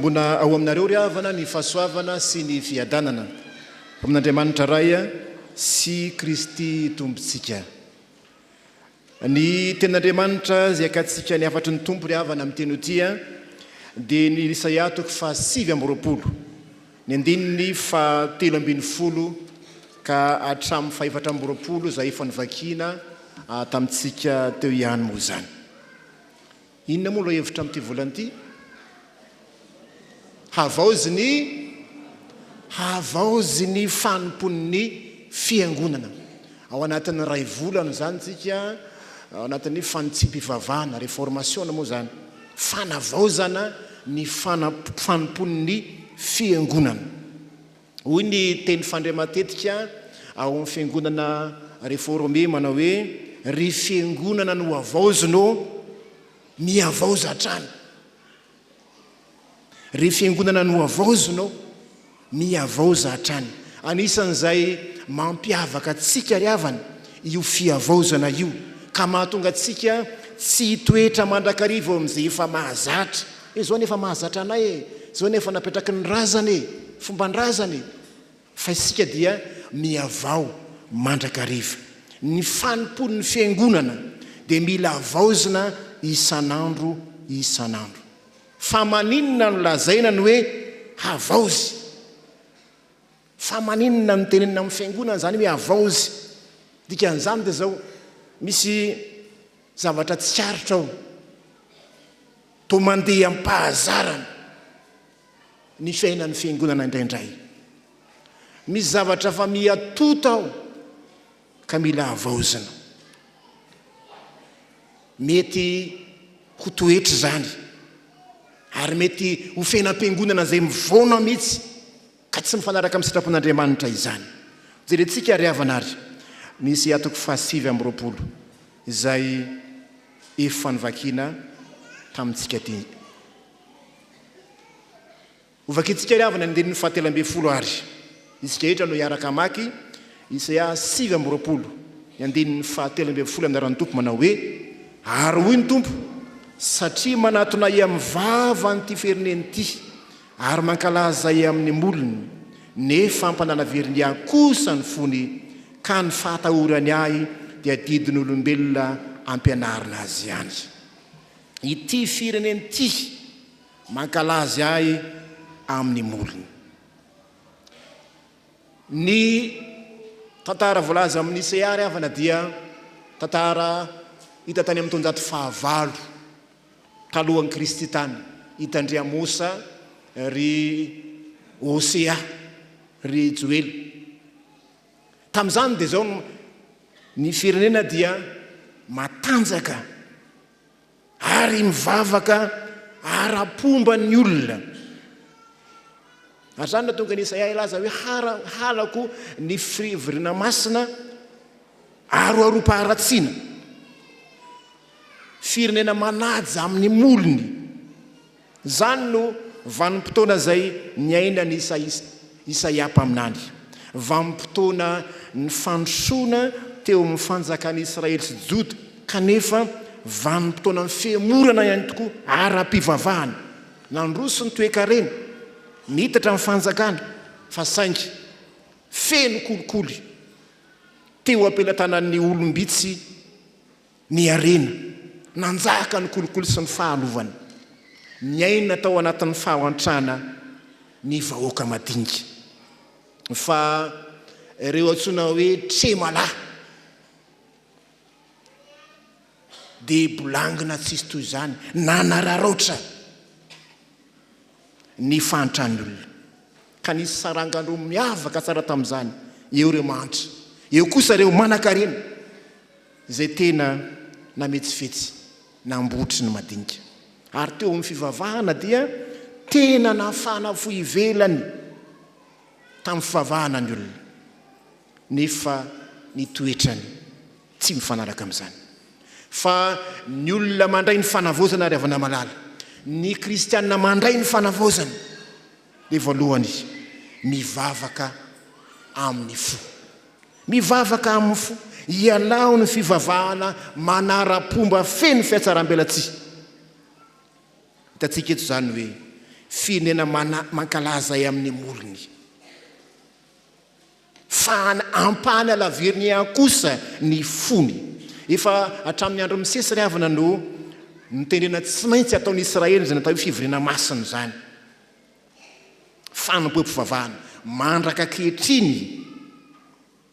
Mitombona ao aminareo ry havana ny fahasoavana sy ny fiadanana amin'Andriamanitra Ray sy Kristy Tompontsika. Ny tenin'Andriamanitra izay akatsika ny hafatry ny Tompo ry havana amin'ny teny ity dia ny Isaia toko faha 29, ny andininy faha 13 ka hatramin'ny faha 24 izay efa novakiana tamintsika teo ihany moa izany. Inona moa lohahevitra amin'ity volana ity? Havaozy ny Havaozy ny fanompoan'ny Fiangonana. Ao anatin'ny iray volana izany isika, ao anatin'ny fanitsiam-pivavahana, reformasiona moa izany, fanavaozana ny fanompoan'ny Fiangonana. Hoy ny teny fandre matetika ao amin'ny Fiangonana Reforme manao hoe, Ry Fiangonana nohavaozina ô, mihavaoza hatrany. Ry Fiangonana nohavaozina ô, mihavaoza hatrany. Anisan'izay mampiavaka antsika ry havana io fihavaozana io, ka mahatonga antsika tsy hitoetra mandrakariva eo amin'izay efa mahazatra. Hoe izao no efa mahazatra anay e, izao no efa napetraky ny razana e, fomban-drazana e. Fa isika dia mihavao mandrakariva. Ny fanompoan'ny Fiangonana dia mila havaozina isan'andro isan'andro. Fa maninona no lazaina ny hoe havaozy? Fa maninona no tenenina amin'ny Fiangonana izany hoe havaozy? Dikan'izany dia izao, misy zavatra tsikaritra ao, toa mandeha am-pahazarana ny fiainan'ny Fiangonana indraindray. Misy zavatra efa miha-tota ao ka mila havaozina. Mety ho toetra izany ary mety ho fiainam-piangonana izay mivaona mihitsy ka tsy mifanaraka amin'ny sitrapon'Andriamanitra izany. Jerentsika ry havana ary ny Isaia toko faha 29 izay efa novakiana tamintsika dia. Hovakintsika ry havana ny andininy faha 13 ary isika rehetra no hiaraka hamaky Isaia 29 ny andininy faha 13 amin'ny anaran'ny Tompo manao hoe, Ary hoy ny Tompo, Satria manatona Ahy amin'ny vavany ity firenena ity, ary mankalaza Ahy amin'ny molony, nefa ampanalaviriny Ahy kosa ny fony, ka ny fahatahorany Ahy dia didin'olombelona ampianarina azy ihany. Ity firenena ity mankalaza Ahy amin'ny molony. Ny tantara voalaza amin'ny Isaia ry havana dia tantara hita tany amin'ny taonjato fahavalo talohan'i Kristy tany, hitan-dry Amosa, ry Hosea, ry Joela. Tamin'izany dia izao ny firenena dia matanjaka ary mivavaka ara-pomba ny olona. Ary izany no nahatonga an'i Isaia hilaza hoe, Halako ny fivoriana masina aroharom-paharatsiana. Firenena manaja amin'ny molony. Izany no vanim-potoana izay niainan'i Isaia mpaminany. Vanim-potoana ny fandrosoana teo amin'ny fanjakan'i Israely sy Joda, kanefa vanim-potoanan'ny fihemorana ihany tokoa ara-pivavahana. Nandroso ny toe-karena, nitatra ny fanjakana, fa saingy feno kolikoly teo am-pelatanan'ny olom-bitsy ny harena, nanjaka ny kolikoly sy ny fahalovana. Niaina tao anatin'ny fahantrana ny vahoaka madinika. Fa ireo antsoina hoe tremalahy dia bolangina tsisy toy izany, nanararaotra ny fahantran'ny olona. Ka nisy sarangan-droa miavaka tsara tamin'izany, eo ireo mahantra, eo kosa ireo manankarena. Izay tena nametsifetsy nambotry ny madinika. Ary teo amin'ny fivavahana dia tena nafana fo ivelany tamin'ny fivavahana ny olona, nefa ny toetrany tsy mifanaraka amin'izany. Fa ny olona mandray ny fanavaozana ry havana malala, ny kristiana mandray ny fanavaozana dia voalohany mivavaka amin'ny fo. Mivavaka amin'ny fo. Ialao ny fivavahana manara-pomba feno fihatsarambelatsihy. Hitantsika eto izany hoe Firenena mana, mankalaza ahy amin'ny molony. Fa ampahany halaviriny ihany kosa ny fony. Efa hatramin'ny andron'i Mosesy ry havana no notendrena tsy maintsy hataon'ny Israely izany atao hoe fivoriana masina izany. Fanompoam-pivavahana. Mandraka ankehitriny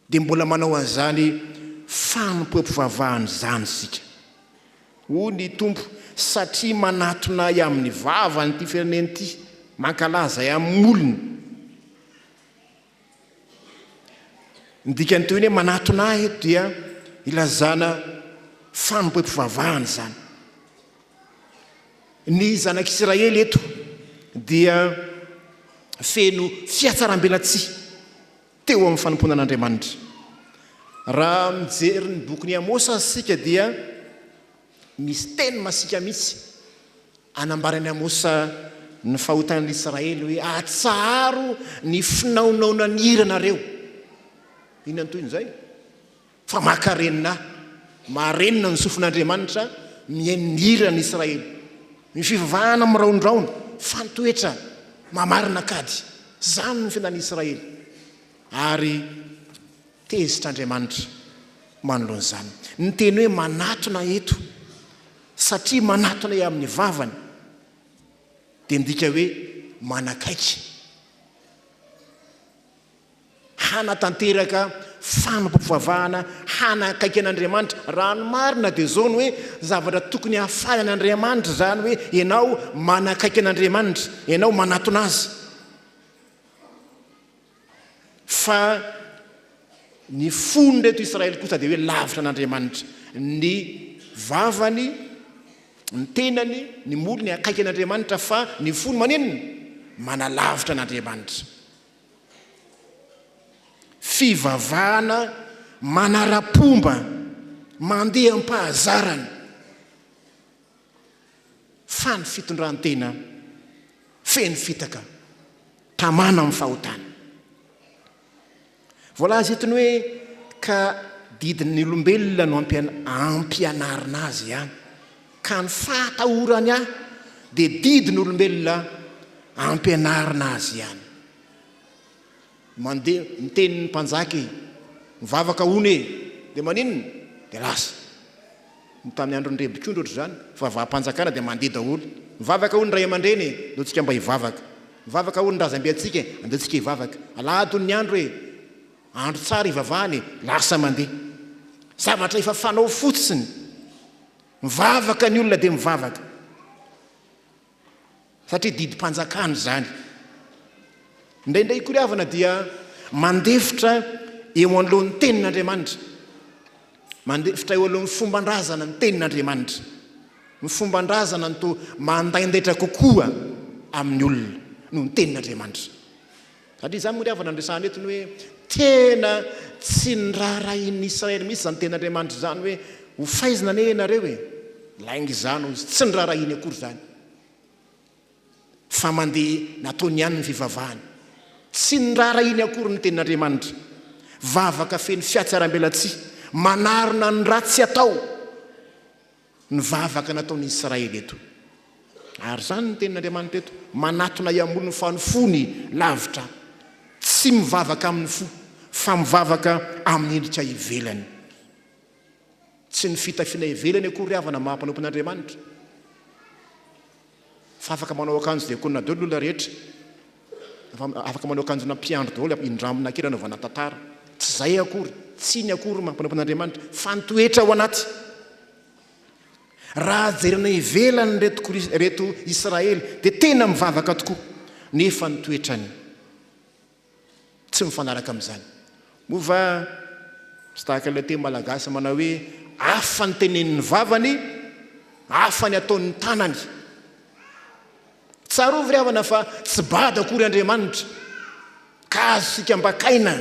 dia mbola manao an'izany fanompoam-pivavahana izany isika. Hoy ny Tompo, Satria manatona Ahy amin'ny vavany ity firenena ity, mankalaza Ahy amin'ny molony. Ny dikan'ny teny hoe manatona Ahy eto dia ilazana fanompoam-pivavahana izany. Ny zanak'Isiraely eto dia feno fihatsarambelatsihy teo amin'ny fanompoana an'Andriamanitra. Raha mijery ny bokin'i Amosa aza isika dia misy teny masiaka mihitsy anambaran'i Amosa ny fahotan'ny Israely hoe atsaharo ny finaonaonan'ny hiranareo. Inona ny tohin'izay? Fa mankarenina ahy. Marenina ny sofin'Andriamanitra mihaino ny hiran'ny Israely. Ny fivavahana miraondraona, fa ny toetra mamarina kajy. Izany no fiainan'ny Israely. Ary tezitra Andriamanitra manoloana izany. Ny teny hoe manatona eto, satria manatona eo amin'ny vavany, dia midika hoe manakaiky. Hanatanteraka fanompoam-pivavahana hanakaiky an'Andriamanitra. Raha ny marina dia izao ny hoe zavatra tokony hahafaly an'Andriamanitra izany hoe ianao manakaiky an'Andriamanitra, ianao manatona Azy. Fa ny fon'ireto Israely kosa dia hoe lavitra an'Andriamanitra. Ny vavany, ny tenany, ny molony akaiky an'Andriamanitra fa ny fony maninona? Manalavitra an'Andriamanitra. Fivavahana manara-pomba, mandeha am-pahazarana, fa ny fitondran-tena feno fitaka, tamana amin'ny fahotana. Voalaza eto ny hoe ka didin'ny olombelona no ampianarina azy ihany, ka ny fahatahorany ahy dia didin'olombelona ampianarina azy ihany. Mandeha miteny ny mpanjaka e, mivavaka hono e, dia maninona? Dia lasa. Ny tamin'ny andron'ny rebikondro ohatr'izany, fivavaham-panjakana dia mandeha daholo. Mivavaka hono ny ray aman-dreny e, andao tsika mba hivavaka. Mivavaka hono ny razambe antsika e, andao tsika hivavaka. Alahady hono ny andro e, andro tsara hivavahana e, lasa mandeha. Zavatra efa fanao fotsiny. Mivavaka ny olona dia mivavaka. Satria didim-panjakana izany. Indraindray koa ry havana dia mandefitra eo anoloan'ny tenin'Andriamanitra. Mandefitra eo anoloan'ny fomban-drazana ny tenin'Andriamanitra. Ny fomban-drazana no toa mandaindaitra kokoa amin'ny olona noho ny tenin'Andriamanitra. Satria izany moa ry havana no resahana eto ny hoe tena tsy niraharahian'ny Israely mihitsy izany tenin'Andriamanitra izany hoe ho faizina anie ianareo e! Lainga izany hoy izy, tsy niraharahiany akory izany. Fa mandeha nataony ihany ny fivavahany. Tsy niraharahiany akory ny tenin'Andriamanitra. Vavaka feno fiatsarambelatsihy, manarona ny ratsy atao. Ny vavaka nataon'i Israely eto. Ary izany ny tenin'Andriamanitra eto, manatona hiamboho ny fanofony lavitra, tsy mivavaka amin'ny fo, fa mivavaka amin'ny endrika ivelany. Tsy ny fitafiana ivelany akory ry havana maha mpanompon'Andriamanitra. Fa afaka manao akanjo diakona daholo ny olona rehetra. Afaka manao akanjona mpiandry daholo, indramina kely anaovana tantara. Tsy izay akory, tsy iny akory maha mpanompon'Andriamanitra, fa ny toetra ao anaty. Raha jerena ivelany ireto ireto Israely dia tena mivavaka tokoa, nefa ny toetrany tsy mifanaraka amin'izany. Moa va tsy tahaka ilay teny malagasy manao hoe hafa ny tenenin'ny vavany, hafa ny ataon'ny tanany. Tsarovy ry havana fa tsy bado akory Andriamanitra ka azontsika ambakaina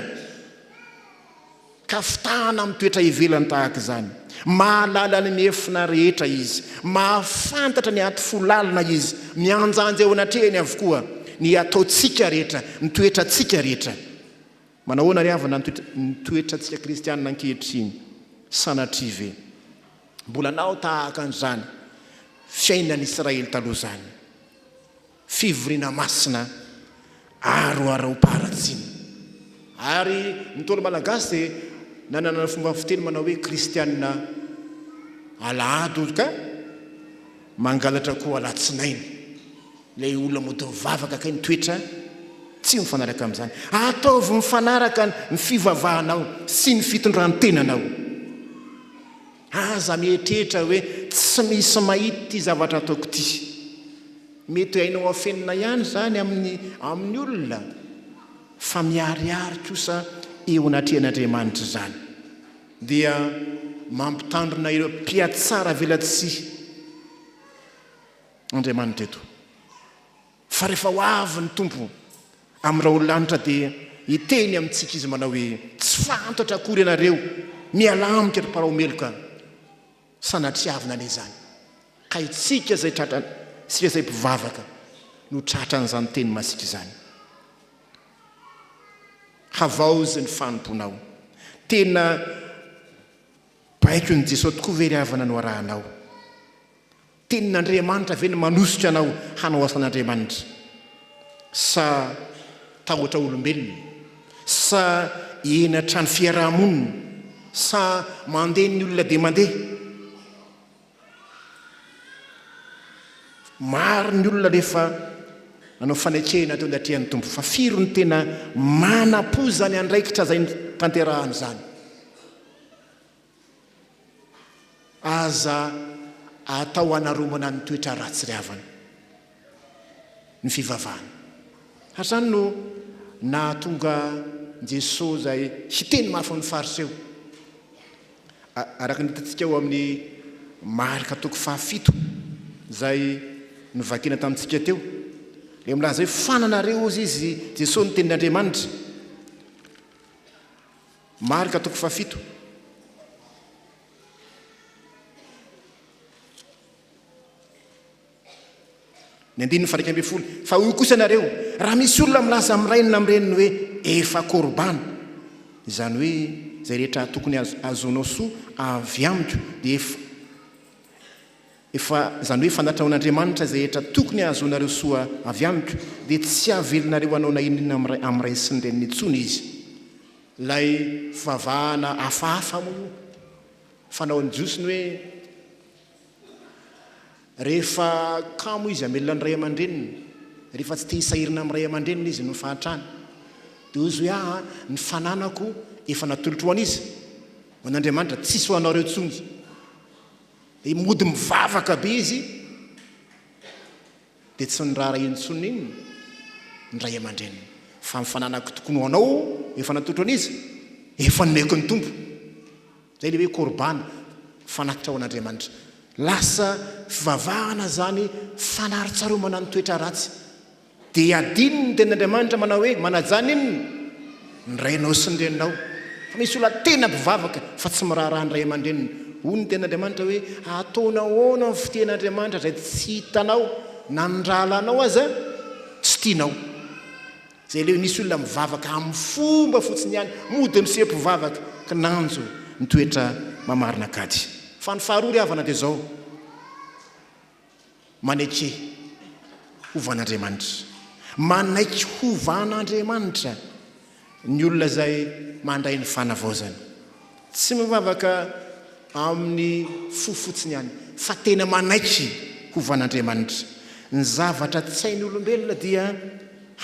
ka fitahana amin'ny toetra ivelany tahaka izany. Mahalala ny miefina rehetra Izy, mahafantatra ny aty fo lalina Izy, mianjanja eo anatrehany avokoa ny ataontsika rehetra, ny toetrantsika rehetra. Manahoana ry havana ny toetrantsika kristianina ankehitriny? Sanatria ve mbola nao tahaka an'izany fiainan'Israely taloha izany? Fivoriana masina aroharom-paharatsiana. Ary ny Ntaolo Malagasy dia nanana ny fomba fiteny manao hoe Kristianina alahady ka mangalatra koa alatsinainy. Ilay olona mody mivavaka kay ny toetra tsy mifanaraka amin'izany. Ataovy mifanaraka ny fivavahanao sy ny fitondran-tenanao. Aza mieritreritra hoe tsy misy mahita ity zavatra ataoko ity. Mety hainao afenina ihany izany amin'ny amin'ny olona fa miharihary kosa eo anatrehan'Andriamanitra izany. Dia mampitandrina ireo mpihatsara velatsihy Andriamanitra eto. Fa rehefa ho avy ny Tompo amin'ny rahon'ny lanitra dia hiteny amintsika Izy manao hoe, Tsy fantatra akory ianareo, mialà amiko ry Mparao meloka. Sanatriavina anie izany. Ka isika izay tratra, isika izay mpivavaka no tratran'izany teny masiaka izany. Havaozy ny fanompoanao. Tena baikon'i Jesoa tokoa ve ry havana no arahanao? Tenin'Andriamanitra ve no manosika anao hanao asan'Andriamanitra? Sa tahotra olombelona? Sa henatra ny fiaraha-monina? Sa mandeha ny olona dia mandeha? Maro ny olona rehefa nanao fanekena teo anatrehan'ny Tompo, fa firy no tena manam-po izany andraikitra izay tanterahana izany? Aza atao hanaromana ny toetra ratsy ry havana ny fivavahana. Ary izany no nahatonga Jesoa izay hiteny mafy amin'ny Fariseo. Araka ny hitantsika ao amin'ny Marka toko fahafito izay novakiana tamintsika teo. Ilay milaza hoe fananareo hozy izy Jesoa ny tenin'Andriamanitra. Marka toko fahafito. Ny andininy faha 11. Fa hoy kosa ianareo, raha misy olona milaza amin'ny rainy na amin'ny reniny hoe efa korbana, izany hoe izay rehetra tokony hahazoanao soa avy amiko dia efa Efa, izany hoe fantatrao an'Andriamanitra izay rehetra tokony hahazoanareo soa avy amiko, dia tsy havelinareo hanao na inona inona amin'ny ray sy ny reniny intsony izy. Ilay fivavahana hafahafa moa io fanaon'ny Jiosy ny hoe rehefa kamo izy hamelona ny ray aman-dreniny, rehefa tsy te hisahirana amin'ny ray aman-dreniny izy noho ny fahantrany, dia hoy izy hoe aa ny fananako efa natolotro ho an'iza? Ho an'Andriamanitra, tsisy ho anareo intsony. Dia mody mivavaka be izy dia tsy niraharaha intsony inona ny ray aman-dreniny fa ny fananako tokony ho anao efa natolotro an'iza? Efa nomeko ny Tompo. Izay ilay hoe korbana, fanatitra ho an'Andriamanitra. Lasa fivavahana izany fanarotsaromana ny toetra ratsy. Dia adino ny tenin'Andriamanitra manao hoe, Manajà ny inona? Ny rainao sy ny reninao. Fa misy olona tena mpivavaka fa tsy miraharaha ny ray aman-dreniny. Hoy ny tenin'Andriamanitra hoe, Ataonao ahoana ny fitian'Andriamanitra izay tsy hitanao, na ny rahalahinao aza tsy tianao. Izay ilay hoe misy olona mivavaka amin'ny fomba fotsiny ihany, mody miseho mpivavaka, kinanjo ny toetra mamarina kajy. Fa ny faharoa ry havana dia izao. Maneke hovan'Andriamanitra. Manaiky hovan'Andriamanitra ny olona izay mandray ny fanavaozana. Tsy mivavaka amin'ny fo fotsiny ihany, fa tena manaiky hovan'Andriamanitra. Ny zavatra tsy hain'ny olombelona dia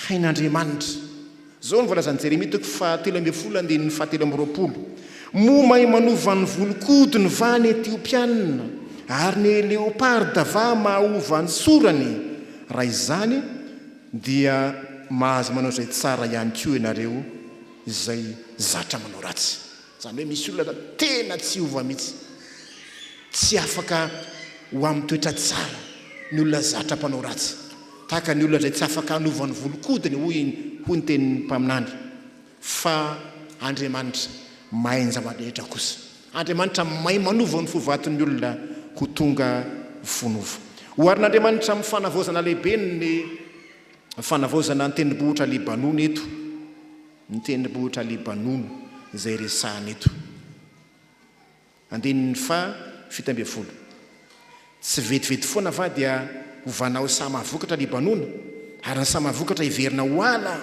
hain'Andriamanitra. Izao no voalazan'i Jeremia toko fahatelo ambin'ny folo andininy fahatelo amby roapolo, Moa mahay manova ny volon-kodiny va ny Etiopiana, ary ny leoparda va mahova ny sorany? Raha izany, dia mahazo manao izay tsara ihany koa ianareo izay zatra manao ratsy. Izany hoe misy olona tena tsy hiova mihitsy. Tsy afaka ho amin'ny toetra tsara ny olona zatra mpanao ratsy. Tahaka ny olona izay tsy afaka hanova ny volon-kodiny, hoy hoy ny tenin'ny mpaminany. Fa Andriamanitra mahay ny zava-drehetra kosa. Andriamanitra mahay manova ny fo vaton'ny olona ho tonga fo nofo. Oharin'Andriamanitra amin'ny fanavaozana lehibe ny fanavaozana ny tendrombohitra Libanona eto. Ny tendrombohitra Libanona izay resahana eto. Andininy faha 17. Tsy vetivety foana va dia hovanao saha mahavokatra Libanona? Ary ny saha mahavokatra hiverina ho ala.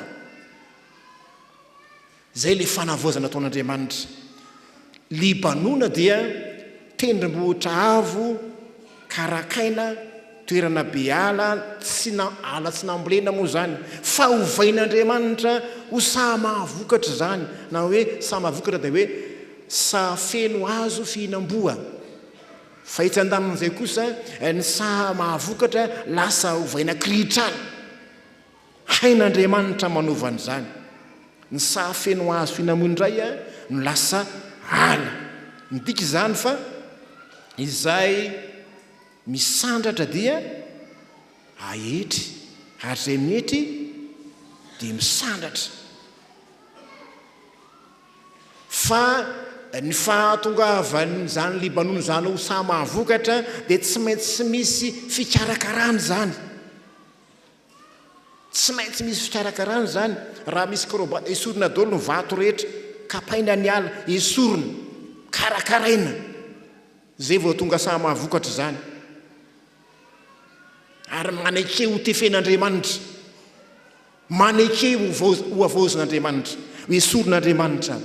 Izay ilay fanavaozana ataon'Andriamanitra. Libanona dia tendrombohitra avo karakaina, toerana be ala, tsy na, ala tsy nambolena moa izany, fa ovain'Andriamanitra ho saha mahavokatra izany, na hoe saha mahavokatra dia hoe saha feno hazo fihinam-boa. Fa etsy andanin'izay kosa, ny saha mahavokatra lasa ovaina kirihitrala. Hain'Andriamanitra manova an'izany. Ny saha feno hazo fihinam-boa indray no lasa ala. Midika izany fa izay misandratra dia aetry, ary izay mietry dia misandratra. Fa ny fahatongavan'izany Libanona izany ho saha mahavokatra dia tsy maintsy misy fikarakarana izany. Tsy maintsy misy fikarakarana izany, raha misy krobata, esorina daholo ny vato rehetra, kapaina ny ala, esorina, karakaraina, izay vao tonga saha mahavokatra izany. Ary maneke ho tefen'Andriamanitra, maneke ho havaozin'Andriamanitra, ho esorin'Andriamanitra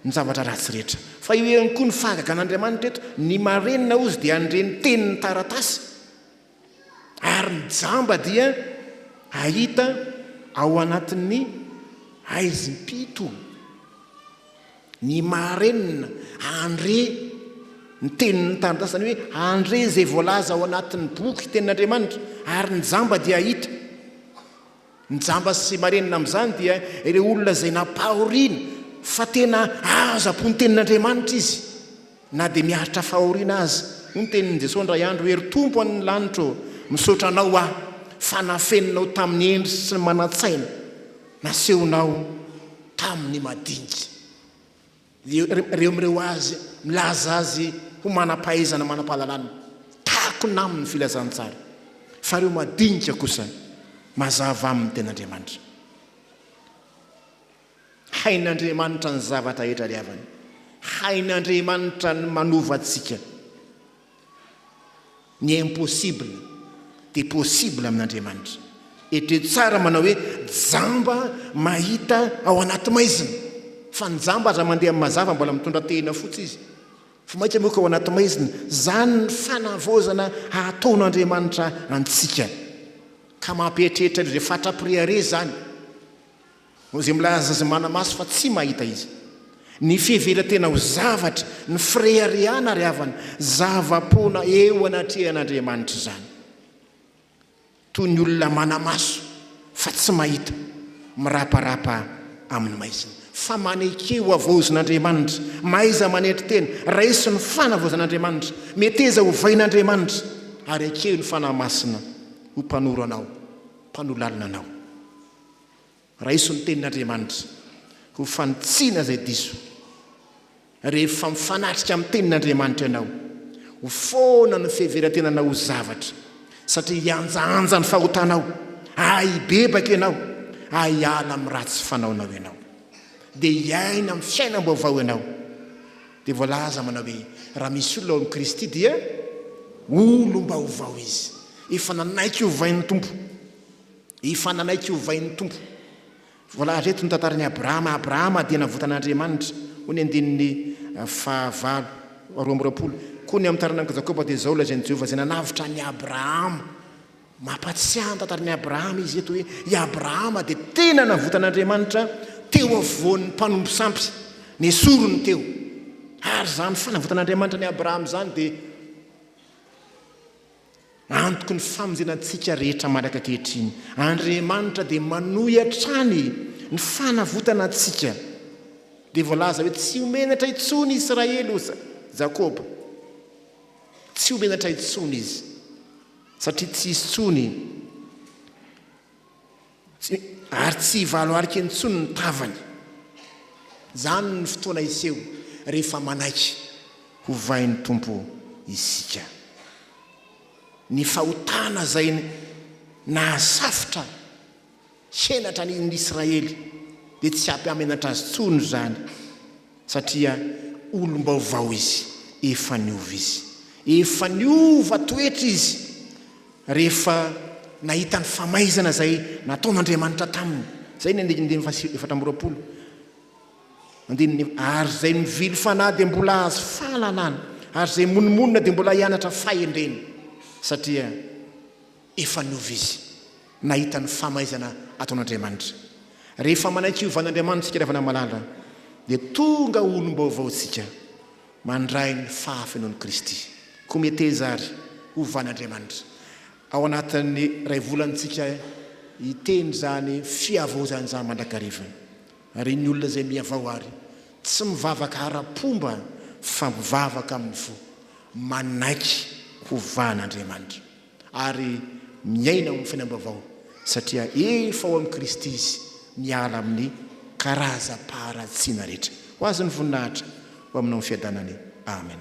ny zavatra ratsy rehetra. Fa eo ihany koa ny fahagagan'Andriamanitra eto, ny marenina hozy dia handre ny tenin'ny taratasy, Ary ny jamba dia hahita ao anatin'ny haizim-pito. Ny marenina handre ny tenin'ny taratasy, izany hoe handre izay voalaza ao anatin'ny boky tenin'Andriamanitra, ary ny jamba dia hahita. Ny jamba sy marenina amin'izany dia ireo olona izay nampahoriana fa tena aza-po ny tenin'Andriamanitra izy na dia miaritra fahoriana aza. Hoy ny tenin'i Jesoa indray andro hoe, Ry Tompo any lanitra ô, misaotra Anao aho fa nafeninao tamin'ny hendry sy ny manan-tsaina, nasehonao tamin'ny madinika. Ireo mireo azy, milaza azy ho manam-pahaizana, manam-pahalalana, takona aminy ny filazantsara. Fa ireo madinika kosa, mazava aminy ny tenin'Andriamanitra. Hain'Andriamanitra ny zavatra rehetra ry havana. Hain'Andriamanitra ny manova antsika. Ny impossible dia possible amin'Andriamanitra. Eritrereto tsara manao hoe jamba mahita ao anaty maizina. Fa ny jamba aza mandeha amin'ny mazava mbola mitondra tehina fotsy izy. Fa mainka moa ka ao anaty maizina. Izany ny fanavaozana hataon'Andriamanitra antsika. Ka mampieritreritra ireo izay fatra-pirehareha izany. Izay milaza izay mana-maso fa tsy mahita izy. Ny fiheveran-tena ho zavatra, ny fireharehana ry havana, zava-poana eo anatrehan'Andriamanitra izany. Toy ny olona mana-maso fa tsy mahita, miraparapa amin'ny maizina. Fa maneke ho havaozin'Andriamanitra, mahaiza manetry tena, raiso ny fanavaozan'Andriamanitra, meteza hovain'Andriamanitra, ary ekeo ny Fanahy Masina ho mpanoro anao, mpanolalana anao. Raiso ny Tenin'Andriamanitra ho fanitsiana izay diso. Rehefa mifanatrika amin'ny Tenin'Andriamanitra ianao, ho foana ny fiheveran-tenanao ho zavatra, satria hihanjahanja ny fahotanao, ary hibebaka ianao, ary hiala amin'ny ratsy fanaonao ianao. Dia hiaina amin'ny fiainam-baovao ianao. Dia voalaza manao hoe, raha misy olona ao amin'i Kristy dia olom-baovao izy. Efa nanaiky hovain'ny Tompo. Efa nanaiky hovain'ny Tompo. Voalahatra eto ny tantaran'i Abrahama. Abrahama dia navotan'Andriamanitra, hoy ny andininy fahavalo, 22. Koa ny amin'ny taranak'i Jakoba dia izao lazain'i Jehovah izay nanavotra an'i Abrahama. Mampatsiahy ny tantaran'i Abrahama izy eto hoe i Abrahama dia tena navotan'Andriamanitra teo afovoan'ny mpanompo sampy. Nesoriny teo. Ary izany fanavotan'Andriamanitra an'i Abrahama izany dia Antoky ny famonjena antsika rehetra mandraka ankehitriny. Andriamanitra dia manohy hatrany ny fanavotana antsika. Dia voalaza hoe tsy ho menatra intsony Israely osa Jakoba. Tsy ho menatra intsony izy satria tsy hisy intsony ary tsy hivaloarika intsony ny tavany. Izany ny fotoana hiseho rehefa manaiky hovain'ny Tompo isika. Ny fahotana izay nahasafotra henatra ny Israely dia tsy hampihamenatra azy intsony izany satria olom-baovao izy, efa niova izy. Efa niova toetra izy rehefa. Nahita ny famaizana izay nataon'Andriamanitra taminy. Izay ny andininy faha 24. Andininy Ary izay mivily fanahy dia mbola hahazo fahalalana, ary izay monomonona dia mbola hianatra fahendrena, satria efa niova izy, nahita ny famaizana ataon'Andriamanitra. Rehefa manaiky hiovan'Andriamanitra isika ry havana malala, dia tonga ho olom-baovao isika, mandray ny fahafenoan'i Kristy. Koa meteza àry hovan'Andriamanitra. Ao anatin'ny iray volantsika hiteny izany fihavaozana izany mandrakariva. Ary ny olona izay mihavao àry, tsy mivavaka ara-pomba fa mivavaka amin'ny fo, manaiky hovan'Andriamanitra, ary miaina ao amin'ny fiainam-baovao, satria efa ao amin'i Kristy izy, miala amin'ny karazam-paharatsiana rehetra. Ho Azy ny voninahitra, ho aminao ny fiadanany. Amen.